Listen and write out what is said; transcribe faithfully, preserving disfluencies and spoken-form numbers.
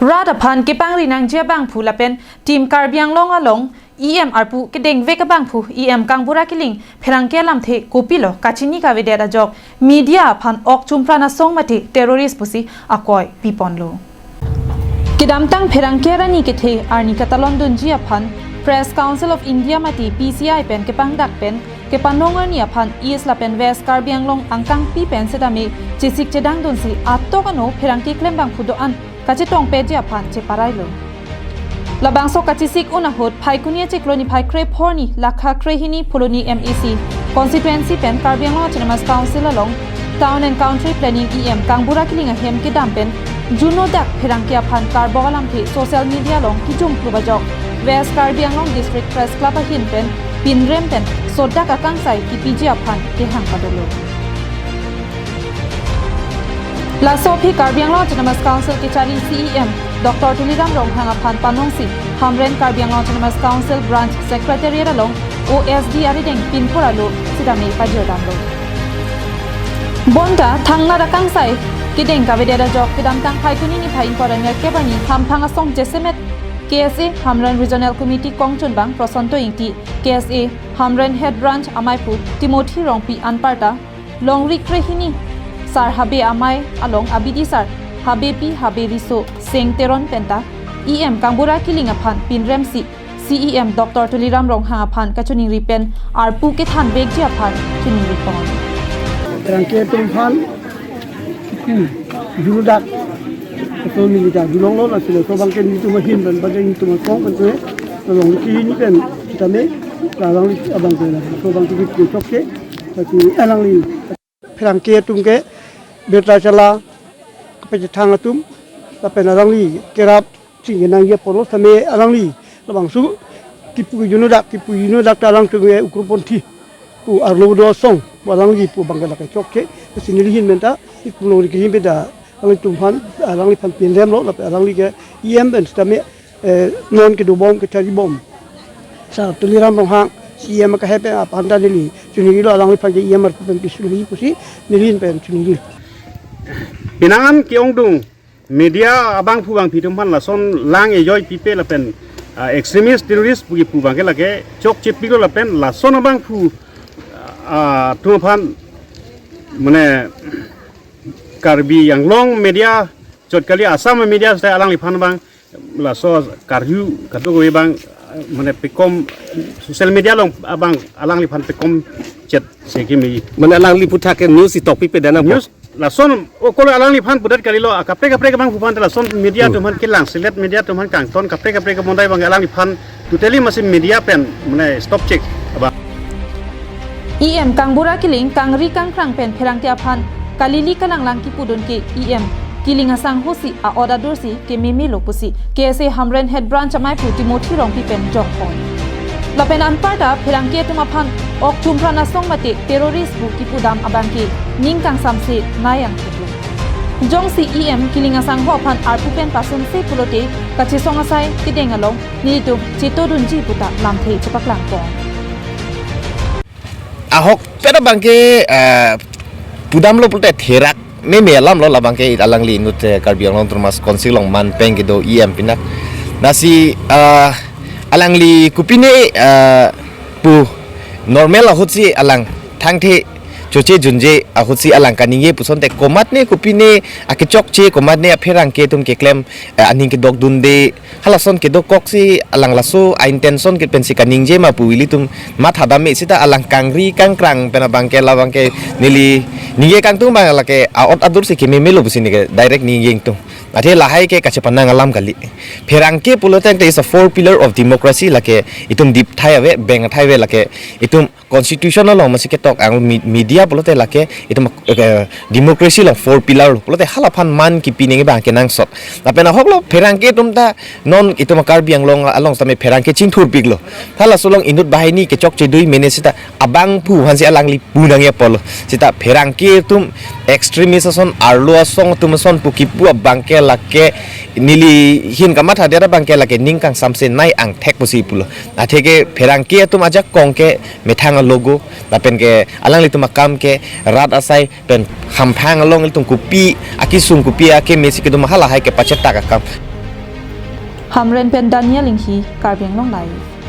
Rat aphan kepangri nangji abangphu lapen Team Karbi Anglong along E M arpu kedengvek abangphu E M Kangbura Killing pherangke alamthe kopilo kachini kavedet ajok media aphan ok chumpran asong mate terrorist pusi akoi piponlo. Kedamtang pherangke arni kethe arni katalon dunji aphan Press Council of India mate P C I pen kepangdak pen kepanong arni aphan East lapen West Karbi Anglong angkangpi pen setame chesik chedang dunsi atok ano pherangke klembangphu do-an kachetongpeji aphan cheparailo. Labangso kachesik un ahut Phaikuni achiklo niphai krephor arni lakha krehini Phuloni M A C constituency pen Karbi Anglong Autonomous Council along Town and Country Planning E M Kangbura Killing ahem kedam pen juno dak pherangke aphan karbok alamthe social media along kijumklu ajok West Karbi Anglong District Press Club ahin pen pinrem pen sodak akangsai kipiji aphan kehang padolo. Laso aphi Karbi Anglong Autonomous Council kachari C E M Doctor Tuliram Ronghang aphan panongsi Hamren Karbi Anglong Autonomous Council Branch Secretariat along O S D arideng pinpur alo sitame pajirdamlo. Bonta thangnat akangsai kedeng kavedet ajok kedamtang Phaikuni niphai ingkoi ra nerkep arni hamphang asong jasemet K S A Hamren Regional Committee kongchunbang Prosonto Ingti, K S A Hamren Head Branch amaiphu Timothy Rongpi anparta longri krehini Sar Habe amei along abidi sar Habepi Habe Riso Seng Teron penta E M Kangbura Killing aphan pinremsi C E M Doctor Tuliram Ronghang aphan kachiningri pen arpu kethanvekji aphan chiningri pon. Pherangke atum aphan, hmm, juno dak, atum neli ta julonglo, lasi laso abangke nelitum ahin pen, abangke nelitum asong pen tu, along kini pen, kitame, alangli abangke, laso abangke kechokche, tapi alangli pherangke atum ke, berta chala, kepachethang atum, lapen alangli kerap, chingki nangji apor lo sitame alangli labangso kipu juno dak, kipu juno dak ta alangtum ke ugroponthi pu arlo do asong pu alangli pu abangke lake chokche. Lasi neli ahin pen ta kipu longri kehim pen ta alanglitum aphan, alangliphan pinremlo lapen alangli ke E M pen sitame, eh, non kedobom kecharibom Sar Tuliram Ronghang C E M akehai pen aphan ta neli chiningrilo, alangliphan ke E M arpu pen pisulongji pusi neli ahin pen chiningri. Penang an ke-ongdung media abangphu abangphi atum aphan lason lang ejoi pipe lapen, ah, extremist terrorist pu kipu abangke lake chokchepiklo lapen lason abangphu, ah, atum aphan mane Karbi Anglong media chot kali Assam media seta alangliphan abang laso karju kadokave abang, mane pekom social media along abang alangliphan pekom chet se kimi. Mane alangli aputhak ke news itok pipe dana po. News lason o kolo alangliphan pudet kalilo, ah, kaprek kaprek abangphu aphan lason media Hmm. atum aphan kelang selet, media atum aphan kangton kaprek kaprek abondai abang alangliphan totally masi media pen mane stop chek abang. E M Kangbura Killing kangri kangkrang pen pherangke aphan kalili kalanglang kipudun ke E M Killing asangho si a-ot adursi kememelo pusi K S A Hamren Head Branch amaiphu Timothy Rongpi pen jongpon. Lapen anparta pherangke atum aphan ok chumpran asong mate terrorist pu kipudam abangke ning kangsamse nai angthek lo. Jongsi E M Killing asangho aphan arpu pen pasunse pulote kachesong asai kedeng along nelitum chetodunji puta lamthe chepaklangpon. Ahokpet abangke, eh, pudamlo pulote therak meme alamlo labangke, alangli inut, eh, Karbi Anglong Autonomous Council along manpeng kedo E M pinak. Lasi, eh, alangli kopine, eh, pu normal ahutsi alang thangthe choche junje ahutsi alang kaningje pusonte komatne kopine akechokche komatne apherangke atum keklem, eh, aning kedokdunde halason kedokoksi alang laso a-intention ke pensi kaningje ma pu ilitum mathadam me, seta alang kangri kangkrang pen abangke labangke neli ningje kangtung abang lake a-ot adursi kememelo pusi neke direct ningje ingtung. Athe lahai ke kachepanang alam kali. Pherangke pulote is a four pillar of democracy, lake itum dipthai ave, beng athai ave, lake itum constitution along masi ketok ang mi-, media pulote lake itum, eh, democracy along four pillar lo pulote halaphan man kipi nangji abang kenangsot. Lapen ahoklo pherangke atum ta non itum Karbi Anglong along sitame pherangke chingthurpiklo. Halaso along inut banghini kechokche dui mene seta abangphu aphansi alangli pu nangji apotlo. Seta pherangke atum extremist ason arlo asong atum ason pu kipu abangke lake neli ahin kamathadet abangke lake ning kangsamse nai angthek pusi pulo. Atheke pherangke atum ajakong ke methang alogo, lapen ke alanglitum akam ke rat asai pen hamphang along ilitum kopi akesung kopi akeme si kedam halahai ke pachetak akam. Hamren pen Daniel Enghi, Karbi Anglong Live.